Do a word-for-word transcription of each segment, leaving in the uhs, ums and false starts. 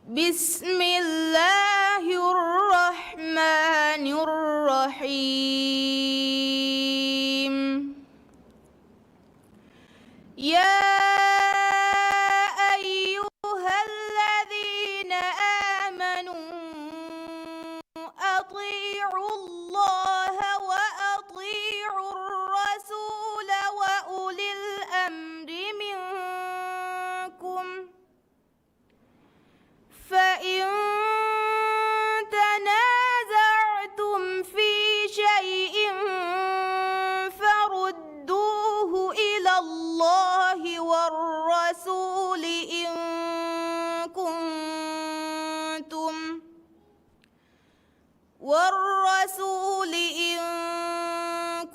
بسم الله الرحمن الرحيم. يا أيها الذين آمنوا أطيعوا الله وأطيعوا الرسول وأولي الأمر منكم، فإن تنازعتم في شيء فردوه إلى الله والرسول إن كنتم، والرسول إن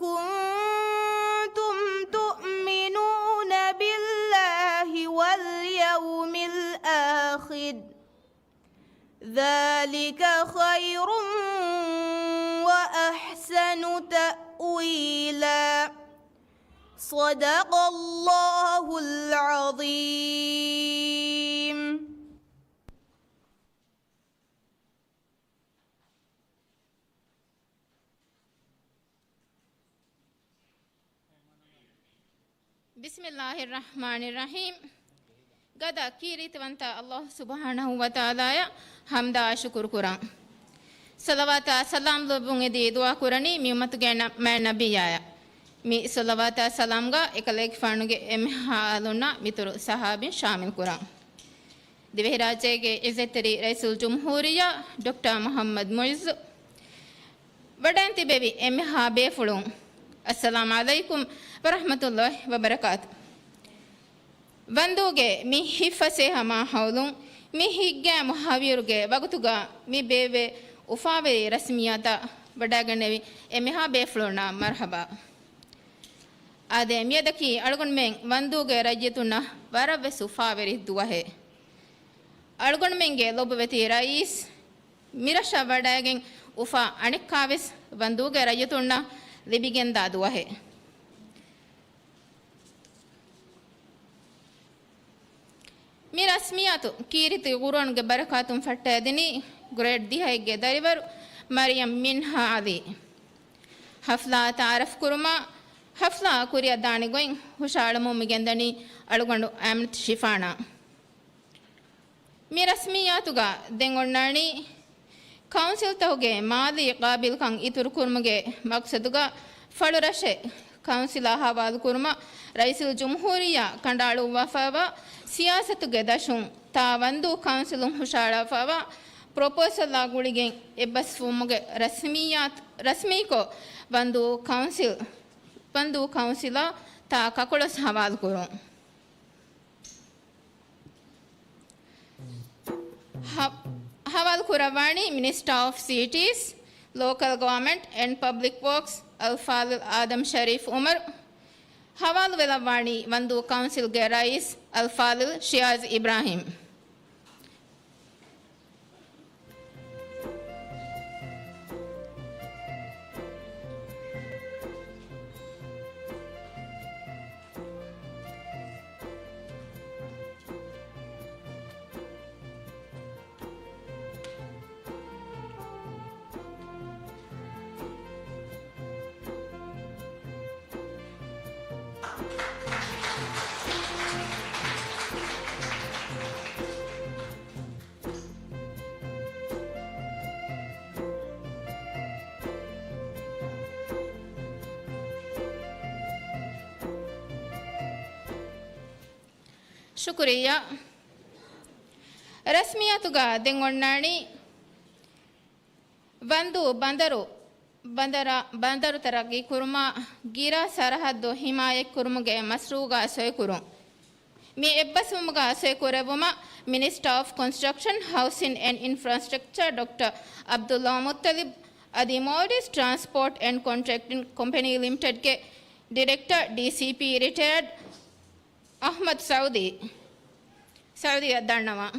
كنتم تؤمنون بالله واليوم الآخر، ذلك خير وأحسن تأويلا. صدق الله العظيم. بسم الله الرحمن الرحيم. ގަދަ ކީރިތިވަންތަ ﷲ ސުބްޙާނަހޫ ވަތަޢާލާއަށް ޙަމްދާ ޝުކުރު ކުރަން. ޞަލަވާތާ ސަލާމް ލެއްވުން އެދި ދުޢާ ކުރަނީ މި އުއްމަތުގެ ނަ-، މާތް ނަބިއްޔާއަށް. މި ޞަލަވާތާ ސަލާމްގަ އެކަލޭގެފާނުގެ އެންމެހާ އާލުންނާ މިތުރު ޞަޙާބީން ޝާމިލް ކުރަން. ދިވެހިރާއްޖޭގެ އިއްޒަތްތެރި ރައީސުލްޖުމްހޫރިއްޔާ ޑޮކްޓަރ މުޙައްމަދު މުޢިއްޒު، ވަޑައިން ތިބެވި އެންމެހާ ބޭފުޅުން، އައްސަލާމް ޢަލައިކުމް ވަރަޙްމަތުﷲ ވަބަރަކާތު. ވަންދޫގެ މި ހިތްފަސޭހަ މާހައުލުން، މި ހިތްގައިމު ހަވީރުގެ ވަގުތުގަ މި ބޭއްވޭ އުފާވެރި ރަސްމިއްޔާތަށް ވަޑައިގެންނެވި އެންމެހާ ބޭފުޅުންނަށް މަރްޙަބާ. އާދެ، މިއަދަކީ އަޅުގަނޑުމެން ވަންދޫގެ ރައްޔިތުންނަށް ވަރަށްވެސް އުފާވެރި ދުވަހެއް. އަޅުގަނޑުމެންގެ ލޮބުވެތި ރައީސް މިރަށަށް ވަޑައިގެން އުފާ އަނެއްކާވެސް ވަންދޫގެ ރައްޔިތުންނަށް ލިބިގެންދާ ދުވަހެއް. މި ރަސްމިއްޔާތު ކީރިތި ޤުރުއާންގެ ބަރަކާތުން ފައްޓައިދިނީ ގްރޭޑް ދިހައެއްގެ ދަރިވަރު މަރިޔަމް މިންހާ ޢަލީ. ޙަފްލާ ތަޢާރަފް ކުރުމަށް ޙަފްލާ ކުރިއަށް ދާނެ ގޮތް ހުށައަޅަމުން މި ގެންދަނީ އަޅުގަނޑު އަމިނަތު ޝިފާނާ. މި ރަސްމިއްޔާތުގަ ދެން އޮންނާނީ ކައުންސިލްތަކުގެ މާލީ ޤާބިލްކަން އިތުރު ކުރުމުގެ މަޤްޞަދުގަ ފަޅުރަށެއް ކައުންސިލާ ޙަވާލުކުރުމަށް ރައީސުލްޖުމްހޫރިއްޔާ ކަނޑައަޅުއްވާފައިވާ ސިޔާސަތުގެ ދަށުން ތާ ވަންދޫ ކައުންސިލުން ހުށައަޅާފައިވާ ޕްރޮޕޯސަލްއާ ގުޅިގެން އެއްބަސްވުމުގެ ރަސްމިއްޔާތު، ރަސްމީކޮށް ވަންދޫ ކައުންސިލް، ވަންދޫ ކައުންސިލާ ތާ ކަކުޅަސް ޙަވާލުކުރުން. ހަ-، ހަވާލު ކުރައްވާނީ މިނިސްޓާ އޮފް ސިޓީސް، ލޯކަލް ގަވަރމަންޓް އެންޑް ޕަބްލިކް ވޯކްސް އަލްފާޟިލް އާދަމް ޝަރީފް އުމަރު. ހަވާލުވެލައްވާނީ ވަންދޫ ކައުންސިލްގެ ރައީސް އަލްފާޟިލް ޝިޔާޒް އިބްރާހީމް. ޝުކުރިއްޔާ. ރަސްމިއްޔާތުގަ ދެން އޮންނާނީ ވަންދޫ ބަނދަރު، ބަނދަރަ-، ބަނދަރު ތަރައްގީ ކުރުމަށް ގިރާ ސަރަހައްދު ހިމާޔަތްކުރުމުގެ މަޝްރޫޢުގަ ސޮއިކުރުން. މި އެއްބަސްވުމުގަ ސޮއިކުރެއްވުމަށް މިނިސްޓާ އޮފް ކޮންސްޓްރަކްޝަން، ހައުސިން އެންޑް އިންފްރާސްޓްރަކްޗަރ ޑޮކްޓަރ ޢަބްދުﷲ މުއްޠަލިބް އަދި މޯލްޑިވްސް ޓްރާންސްޕޯޓް އެންޑް ކޮންޓްރެކްޓިން ކޮމްޕެނީ ލިމިޓެޑްގެ ޑިރެކްޓަރ ޑީސީޕީ ރިޓަޔަރޑް އަޙްމަދު ސަޢުދީ، ސަޢުދީއަށް ދަންނަވަން.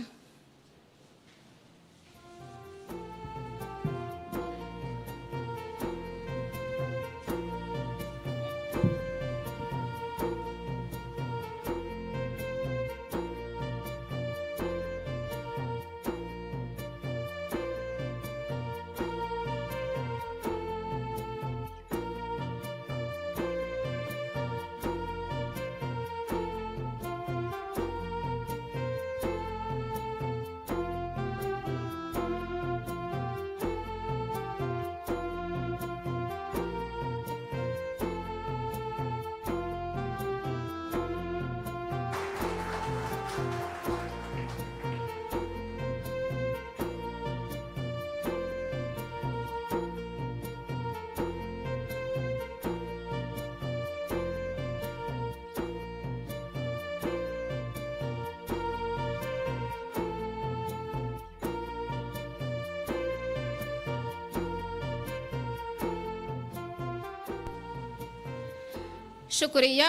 ޝުކުރިއްޔާ.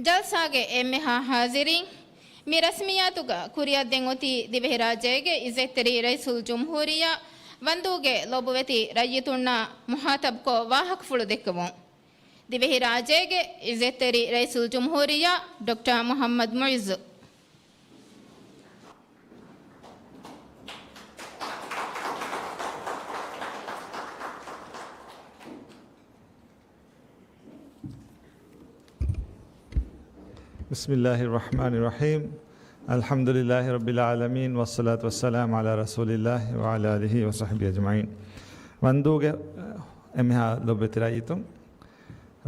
ޖަލްސާގެ އެންމެހާ ހާޒިރީން، މި ރަސްމިއްޔާތުގަ ކުރިއަށްދެން އޮތީ ދިވެހިރާއްޖޭގެ އިއްޒަތްތެރި ރައީސުލްޖުމްހޫރިއްޔާ ވަންދޫގެ ލޮބުވެތި ރައްޔިތުންނާ މުހާތަބްކޮށް ވާހަކަފުޅު ދެއްކެވުން. ދިވެހިރާއްޖޭގެ އިއްޒަތްތެރި ރައީސުލްޖުމްހޫރިއްޔާ ޑޮކްޓަރ މުޙައްމަދު މުޢިއްޒު. بسم الله الرحمن الرحيم. الحمد لله رب العالمين، والصلاة والسلام على رسول الله وعلى آله وصحبه أجمعين. ވަންދޫގެ އެންމެހާ ލޮބުވެތި ރައްޔިތުން،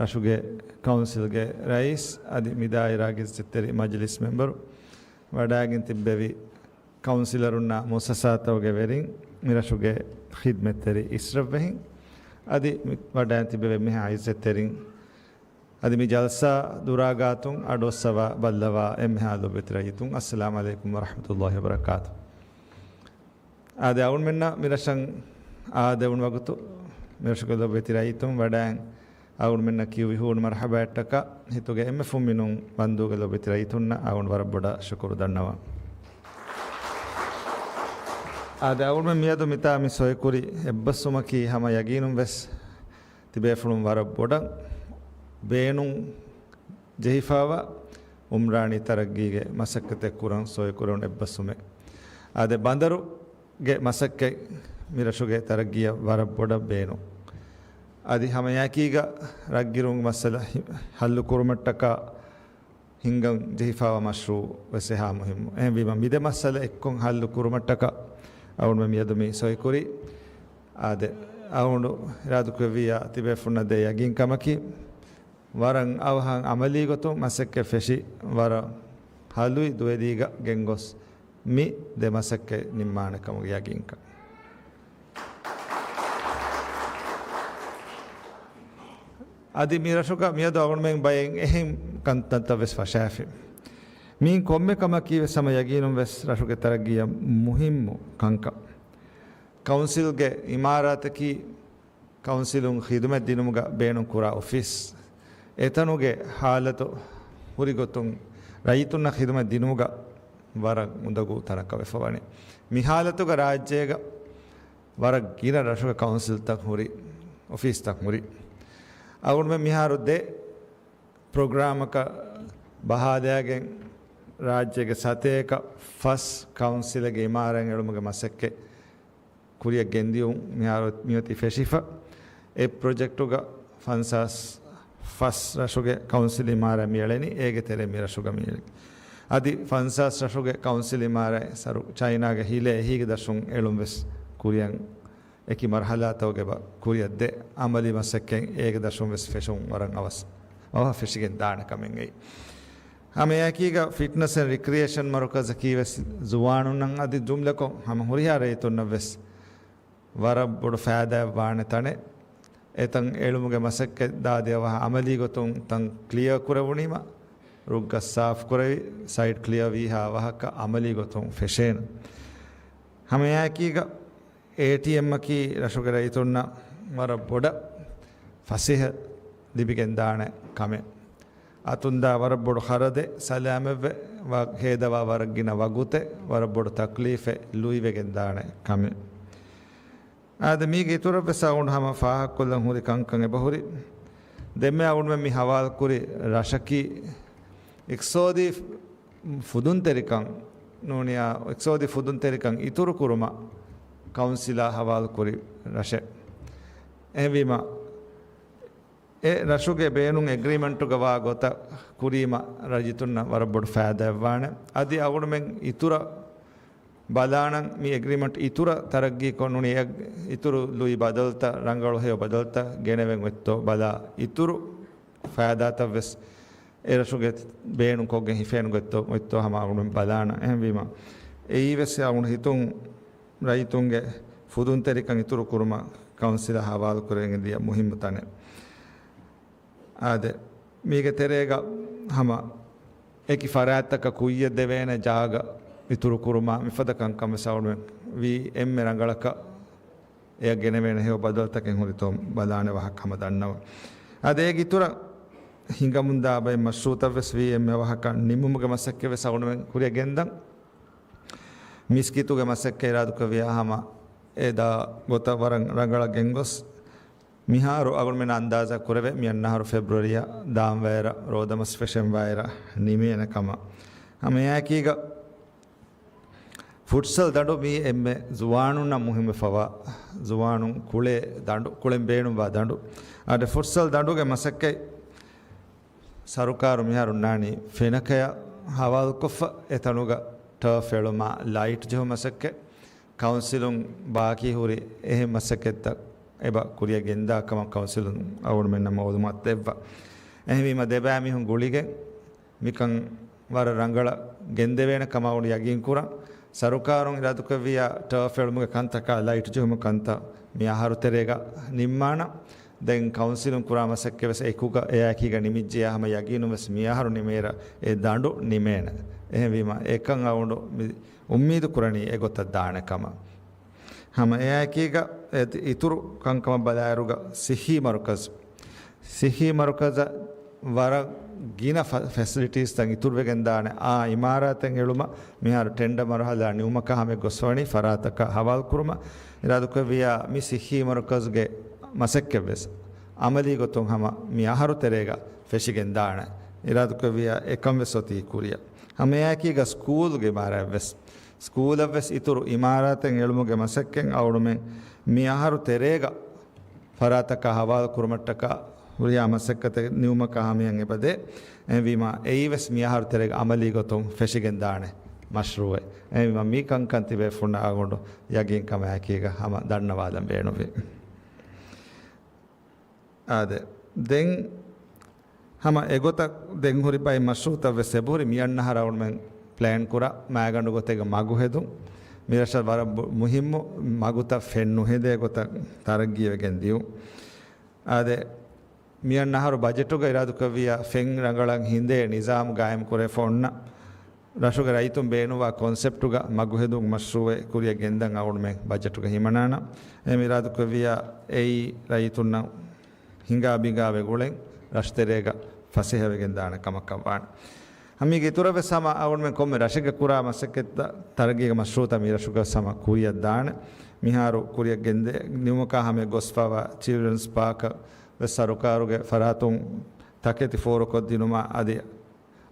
ރަށުގެ ކައުންސިލްގެ ރައީސް އަދި މި ދާއިރާގެ އިއްޒަތްތެރި މަޖިލިސް މެމްބަރު، ވަޑައިގެން ތިއްބެވި ކައުންސިލަރުންނާ މުއައްސަސާތަކުގެ ވެރިން، މިރަށުގެ ޚިދްމަތްތެރި އިސްރަށްވެހިން އަދި މި ވަޑައިގެން ތިއްބެވި އެންމެހާ އިއްޒަތްތެރިން އަދި މި ޖަލްސާ ދުރާގާތުން އަޑުއައްސަވާ ބައްލަވާ އެންމެހާ ލޮބުވެތި ރައްޔިތުން، އައްސަލާމު ޢަލައިކުމް ވަރަޙްމަތުﷲި ވަބަރަކާތު. އާދެ، އަޅުގަނޑުމެންނަށް މިރަށަށް އާދެވުނު ވަގުތު މިރަށުގެ ލޮބުވެތި ރައްޔިތުން ވަޑައިން އަޅުގަނޑުމެންނަށް ކިޔުވި ހޫނު މަރުޙަބާއަށްޓަކާ ހިތުގެ އެންމެ ފުންމިނުން ވަންދޫގެ ލޮބުވެތި ރައްޔިތުންނަށް އަޅުގަނޑު ވަރަށް ބޮޑަށް ޝުކުރު ދަންނަވަން. އާދެ، އަޅުގަނޑުމެން މިއަދު މިތާ މި ސޮއިކުރި އެއްބަސްވުމަކީ ހަމަ ޔަގީނުން ވެސް ތިބޭފުޅުން ވަރަށް ބޮޑަށް ބޭނުން ޖެހިފައިވާ އުމްރާނީ ތަރައްގީގެ މަސައްކަތެއް ކުރަން ސޮއިކުރެވުނު އެއްބަސްވުމެއް. އާދެ، ބަނދަރުގެ މަސައްކަތް މިރަށުގެ ތަރައްގީއަށް ވަރަށް ބޮޑަށް ބޭނުން. އަދި ހަމައެކީގަ ރަށްގިރުމުގެ މައްސަލަ ހި-، ހައްލު ކުރުމަށްޓަކާ ހިންގަން ޖެހިފައިވާ މަޝްރޫއު ވެސް އެހާ މުހިއްމު. އެހެންވީމަ، މި ދެ މައްސަލަ އެއްކޮށް ހައްލު ކުރުމަށްޓަކާ އަޅުގަނޑުމެން މިއަދު މި ސޮއިކުރީ. އާދެ، އަޅުގަނޑު އިރާދަކުރެއްވިއްޔާ ތިބޭފުންނަށް ދޭ ޔަގީންކަމަކީ، ވަރަށް އަވަހަށް އަމަލީ ގޮތުން މަސައްކަތް ފެށި، ވަރަށް ހަލުވި ދުވެލީގަ ގެންގޮސް މި ދެ މަސައްކަތް ނިންމާނެ ކަމުގެ ޔަގީންކަން. އަދި މި ރަށުގަ މިއަދު އަޅުގަނޑުމެން ބައެއް އެހެން ކަންތައްތައް ވެސް ފަށާފި. މިއިން ކޮންމެ ކަމަކީ ވެސް ހަމަ ޔަގީނުން ވެސް ރަށުގެ ތަރައްގީއަށް މުހިއްމު ކަންކަން. ކައުންސިލްގެ އިމާރާތަކީ ކައުންސިލުން ޚިދުމަތް ދިނުމުގަ ބޭނުން ކުރާ އޮފީސް. އެތަނުގެ ހާލަތު ހުރި ގޮތުން ރައްޔިތުންނަށް ޚިދުމަތް ދިނުމުގަ ވަރަށް އުނދަގޫ ތަނަކަށް ވެފަ ވަނީ. މި ހާލަތުގަ ރާއްޖޭގަ ވަރަށް ގިނަ ރަށުގެ ކައުންސިލްތައް ހުރި، އޮފީސްތައް ހުރި. އަޅުގަނޑުމެން މިހާރު ދެ ޕްރޮގްރާމަކަށް ބަހާލައިގެން ރާއްޖޭގެ ސަތޭކަ ފަސް ކައުންސިލެއްގެ އިމާރާތް އެޅުމުގެ މަސައްކަތް ކުރިއަށް ގެންދިޔުން މިހާރު މިއޮތީ ފެށިފަ. އެ ޕްރޮޖެކްޓުގަ ފަންސާސް ފަސް ރަށުގެ ކައުންސިލް އިމާރާތް މިއެޅެނީ، އޭގެ ތެރޭ މި ރަށުގަ މިއެޅި. އަދި ފަންސާސް ރަށުގެ ކައުންސިލް އިމާރާތް ސަރު ޗައިނާގެ ހިލޭ އެހީގެ ދަށުން އެޅުން ވެސް ކުރިއަށް އެކި މަރުޙަލާތަކުގެ ބަ-، ކުރިއަށް ދެ އަމަލީ މަސައްކަތް އޭގެ ދަށުން ވެސް ފެށުން ވަރަށް އަވަސް، އަވަހަށް ފެށިގެން ދާނެ ކަމެއް އެއީ. ހަމައެކީގަ ފިޓްނަސް އެންޑް ރިކްރިއޭޝަން މަރުކަޒަކީ ވެސް ޒުވާނުންނަށް އަދި ޖުމްލަކޮށް ހަމަ ހުރިހާ ރައްޔިތުންނަށް ވެސް ވަރަށް ބޮޑު ފައިދާއެއް ވާނެ ތަނެއް. އެތަން އެޅުމުގެ މަސައްކަތް ދާދި އަވަހަށް އަމަލީ ގޮތުން ތަން ކްލިއަރ ކުރެވުނީމަ، ރުއްގަސް ސާފު ކުރެވި، ސައިޓް ކްލިއަރ ވީހާ އަވަހަކަށް އަމަލީ ގޮތުން ފެށޭނެ. ހަމައެކީގަ އޭޓީއެމްއަކީ ރަށުގެ ރައްޔިތުންނަށް ވަރަށް ބޮޑަށް ފަސޭހަ ލިބިގެންދާނެ ކަމެއް. އަތުންދާ ވަރަށް ބޮޑު ޚަރަދެއް ސަލާމަތްވެ ވަ-، ހޭދަވާ ވަރަށް ގިނަ ވަގުތެއް، ވަރަށް ބޮޑު ތަކްލީފެއް ލުއިވެގެންދާނެ ކަމެއް. އާދެ، މީގެ އިތުރަށް ވެސް އަޅުގަނޑު ހަމަ ފާހަގަކޮށްލަން ހުރި ކަންކަން އެބަހުރި. ދެންމެ އަޅުގަނޑުމެން މި ހަވާލުކުރި ރަށަކީ އިޤްތިޞާދީ ފުދުންތެރިކަން ނޫނިޔާ، އިޤްތިޞާދީ ފުދުންތެރިކަން އިތުރު ކުރުމަށް ކައުންސިލާ ހަވާލުކުރި ރަށެއް. އެހެންވީމަ، އެ ރަށުގެ ބޭނުން އެގްރިމެންޓުގަ ވާ ގޮތަށް ކުރީމަ ރައްޔިތުންނަށް ވަރަށް ބޮޑު ފައިދާއެއް ވާނެ. އަދި އަޅުގަނޑުމެން އިތުރަށް ބަލާނަން، މި އެގްރިމެންޓް އިތުރަށް ތަރައްގީކޮށް ނޫނީ އެ އިތުރު ލުއި ބަދަލުތައް، ރަނގަޅު ހެޔޮ ބަދަލުތައް ގެނެވެން އޮތްތޯ ބަލާ، އިތުރު ފައިދާތައް ވެސް އެ ރަށުގެ ބޭނުން ކޮށްގެން ހިފޭނު ގޮތްތޯ، އޮތްތޯ ހަމަ އަޅުގަނޑު ބަލާނަން. އެހެންވީމަ، އެއީ ވެސް އަޅުގަނޑު ހިތުން ރައްޔިތުންގެ ފުދުންތެރިކަން އިތުރު ކުރުމަށް ކައުންސިލަށް ހަވާލު ކުރެވިގެން ދިޔަ މުހިއްމު ތަނެއް. އާދެ، މީގެ ތެރޭގަ ހަމަ އެކި ފަރާތްތަކަށް ކުއްޔަށް ދެވޭނެ ޖާގަ އިތުރު ކުރުމާ މިފަދަ ކަންކަން ވެސް އަޅުގަނޑުމެން ވީ އެންމެ ރަނގަޅަކަށް އެޔަށް ގެނެވޭނެ ހެޔޮ ބަދަލުތަކެއް ހުރިތޯ ބަލާނެ ވާހަކަ ހަމަ ދަންނަވަން. އަދި އޭގެ އިތުރަށް ހިނގަމުންދާ ބައެއް މަޝްރޫޢުތައް ވެސް ވީ އެންމެ ވާހަކަ ނިމުމުގެ މަސައްކަތް ވެސް އަޅުގަނޑުމެން ކުރިއަށް ގެންދަން. މިސްކިތުގެ މަސައްކަތް އިރާދަކުރެއްވިޔާ ހަމަ އެދާ ގޮތަށް ވަރަށް ރަނގަޅަށް ގެންގޮސް، މިހާރު އަޅުގަނޑުމެން އަންދާޒާ ކުރެވޭ މިއަންނަ އަހަރު ފެބްރުއަރީއަށް ދާންވައިރަށް ރޯދަމަސް ފެށެންވާއިރަށް ނިމޭނެ ކަމަށް. ހަމަ އެއާއެކީގަ ފުޓްސަލް ދަނޑު މީ އެންމެ ޒުވާނުންނަށް މުހިއްމުވެފަވާ، ޒުވާނުން ކުޅޭ ދަނޑު، ކުޅެން ބޭނުންވާ ދަނޑު. އަދި ފުޓްސަލް ދަނޑުގެ މަސައްކަތް ސަރުކާރު މިހާރު ނާނީ ފެނަކަޔަށް ހަވާލުކޮށްފަ، އެތަނުގަ ޓާފް އެޅުމާ ލައިޓް ޖެހުމަށް މަސައްކަތް. ކައުންސިލުން ބާކީ ހުރި އެހެން މަސައްކަތްތައް އެބަ ކުރިއަށް ގެންދާ ކަމަށް ކައުންސިލުން އަޅުގަނޑުމެންނަށް މައުލޫމާތު ދެއްވާ. އެހެންވީމަ ދެބައިމީހުން ގުޅިގެން މިކަން ވަރަށް ރަނގަޅަށް ގެންދެވޭނެ ކަމަށް އަޅުގަނޑު ޔަގީން ކުރަން. ސަރުކާރުން އިރާދަކުރެއްވިޔާ ޓާފް އެޅުމުގެ ކަންތަކާ ލައިޓް ޖެހުމުގެ ކަންތައް މި އަހަރު ތެރޭގަ ނިންމާނަން. ދެން ކައުންސިލުން ކުރާ މަސައްކަތް ވެސް އެކުގަ އެއާއެކީގަ ނިމިއްޖެޔާ ހަމަ ޔަގީނުން ވެސް މި އަހަރު ނިމޭއިރަށް އެ ދަނޑު ނިމޭނެ. އެހެންވީމަ އެކަން އަޅުގަނޑު މި އުއްމީދު ކުރަނީ އެގޮތަށް ދާނެ ކަމަށް. ހަމަ އެއާއެކީގަ އެ އިތުރު ކަންކަމަށް ބަލާއިރުގަ ސިއްހީ މަރުކަޒު، ސިއްހީ މަރުކަޒަށް ވަރަށް ގިނަ ފަ-، ފެސިލިޓީސްތައް އިތުރުވެގެން ދާނެ އާ އިމާރާތެއް އެޅުމަށް މިހާރު ޓެންޑަ މަރުހަލާ ނިމުމަކާ ހަމަ ގޮސްފަވަނީ ފަރާތަކަށް ހަވާލުކުރުމަށް އިރާދަކުރެއްވިޔާ މި ސިއްހީ މަރުކަޒުގެ މަސައްކަތްވެސް އަމަލީ ގޮތުން ހަމަ މި އަހަރު ތެރޭގަ ފެށިގެން ދާނެ. އިރާދަކުރެއްވިޔާ އެކަން ވެސް އޮތީ ކުރިއަށް. ހަމައެއާއެކީގަ ސްކޫލްގެ އިމާރާތްވެސް، ސްކޫލަށްވެސް އިތުރު އިމާރާތެއް އެޅުމުގެ މަސައްކަތް އަޅުމެން މި އަހަރު ތެރޭގަ ފަރާތަކާ ހަވާލު ކުރުމަށްޓަކާ ހުރިހާ މަސައްކަތެއް ނިމުމަކާ ހަމަޔަށް އެބަދޭ. އެހެންވީމާ އެއީވެސް މި އަހަރު ތެރޭގަ އަމަލީ ގޮތުން ފެށިގެން ދާނެ މަޝްރޫއެއް. އެހެންވީމާ މި ކަންކަން ތިބޭފުޅުންނަށް އަޅުގަނޑު ޔަގީންކަމާއެކީގަ ހަމަ ދަންނަވާލަން ބޭނުންވޭ. އާދެ، ދެން ހަމަ އެގޮތަށް ދެން ހުރި ބައެއް މަޝްރޫއުތައް ވެސް އެބަހުރި. މިއަންނަ އަހަރަށް އަޅުމެން ޕްލޭން ކުރާ މައިގަނޑު ގޮތެއްގަ މަގު ހެދުން. މި ރަށަށް ވަރަށް ބު-، މުހިއްމު މަގުތައް ފެން ނުހެދޭ ގޮތަށް ތަރައްގީވެގެން ދިޔުން. އާދެ، މިއަންނަ އަހަރު ބަޖެޓުގަ އިރާދަކުރެއްވިޔާ ފެން ރަނގަޅަށް ހިނދޭ ނިޒާމް ގާއިމް ކުރެވިފަ އޮންނަ ރަށުގެ ރައްޔިތުން ބޭނުންވާ ކޮންސެޕްޓުގަ މަގުހެދުން މަޝްރޫއެއް ކުރިއަށް ގެންދަން އަޅުގަނޑުމެން ބަޖެޓުގަ ހިމަނާނަން. އެހެން އިރާދަކުރެއްވިޔާ އެއީ ރައްޔިތުންނަށް ހިނގާ ބިނގާވެ ގުޅެން ރަށުތެރޭގަ ފަސޭހަވެގެން ދާނެ ކަމަކަށް ވާނެ. ހަމީގެ އިތުރަށް ވެސް ހަމަ އަޅުގަނޑުމެން ކޮންމެ ރަށެއްގަ ކުރާ މަސައްކަތްތައް ތަރައްގީގެ މަޝްރޫއުތައް މި ރަށުގަ ވެސް ހަމަ ކުރިއަށް ދާނެ. މިހާރު ކުރިއަށް ގެންދެ ނިމުމަކާ ހަމަ ގޮސްފަވާ ޗިލްޑްރަންސް ޕާކަށް ވެސް ސަރުކާރުގެ ފަރާތުން ތަކެތި ފޯރުކޮށްދިނުމާ އަދި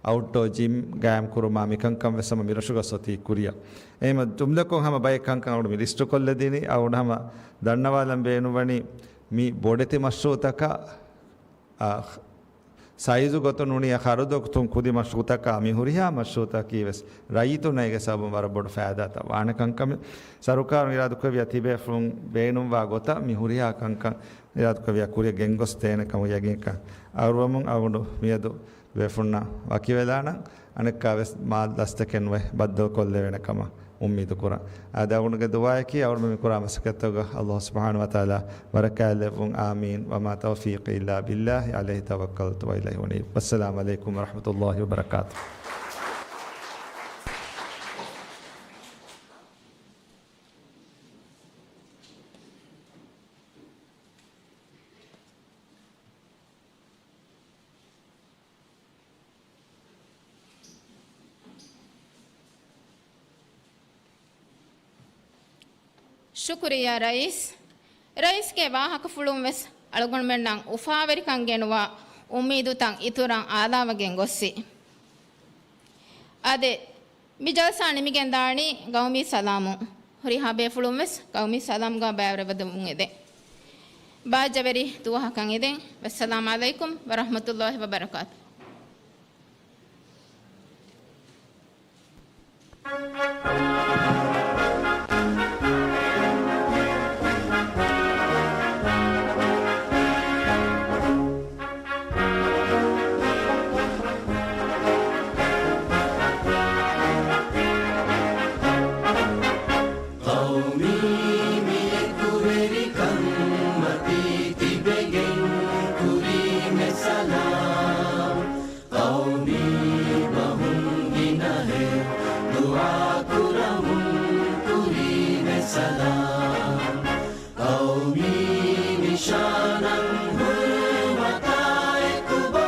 އައުޓްޑޯ ޖިމް ގާއިމް ކުރުމާ މިކަންކަން ވެސް ހަމަ މިރަށުގަ އޮތީ ކުރިއަށް. އެހެން ޖުމްލަކޮށް ހަމަ ބައެއް ކަންކަން އަޅު މި ލިސްޓު ކޮށްލަދިނީ. އަޅު ހަމަ ދަންނަވާލަން ބޭނުންވަނީ މި ބޮޑެތި މަޝްރޫއުތަކަށް، އާ، ސައިޒު ގޮތުން ނޫނީ ޚަރަދު ގޮތުން ކުދި މަޝްރޫއުތަކާ މި ހުރިހާ މަޝްރޫއުތަކީ ވެސް ރައްޔިތުންނަށް އޭގެ ސަބަބުން ވަރަށް ބޮޑު ފައިދާތައް ވާނެ ކަންކަމެއް. ސަރުކާރުން އިރާދަކުރެއްވިޔާ ތިބޭފުޅުން ބޭނުންވާ ގޮތަށް މި ހުރިހާ ކަންކަން އިރާދަކުރެއްވިޔާ ކުރިއަށް ގެންގޮސްދޭނެ ކަމަށް ޔަގީންކަން އަރުވަމުން އަޅުގަނޑު މިއަދު ބޭފުންނަށް ވަކިވެލާނަން. އަނެއްކާވެސް މާ ދަސްތަކެއް ނުވެ ބައްދަލުކޮށްލެވޭނެ ކަމަށް އުއްމީދު ކުރަން. އާދެ، އަޅުގަނޑުގެ ދުޢާއަކީ އަޅުގަނޑު މި ކުރާ މަސައްކަތްތަކުގަ ﷲ ސުބްޙާނަހޫ ވަތަޢާލާ ބަރަކާތް ލެއްވުން. އާމީން. وما توفيقي إلا بالله، عليه توكلت وإليه أنيب. والسلام عليكم ورحمة الله وبركاته. ޝުކުރިއްޔާ ރައީސް. ރައީސްގެ ވާހަކަފުޅުން ވެސް އަޅުގަނޑުމެންނަށް އުފާވެރިކަން ގެނުވާ އުއްމީދުތައް އިތުރަށް އާލާވެގެން ގޮއްސި. އާދެ، މި ޖަލްސާ ނިމިގެންދާނީ ގައުމީ ސަލާމުން. ހުރިހާ ބޭފުޅުން ވެސް ގައުމީ ސަލާމްގަ ބައިވެރިވެދެމުން އެދެން. ބާއްޖަވެރި ދުވަހަކަށް އެދެން. ވައްސަލާމް ޢަލައިކުމް ވަރަޙްމަތުﷲ ވަބަރަކާތު. ޤައުމީ މި އެކުވެރިކަން މަތީ ތިބެގެން ކުރީމެ ސަލާމް. ޤައުމީ ބަހުން ގިނަހެއް ދުޢާ ކުރަމުން ކުރީމެ ސަލާމް. ޤައުމީ ނިޝާނަން ހުރުމަތާ އެކުބާ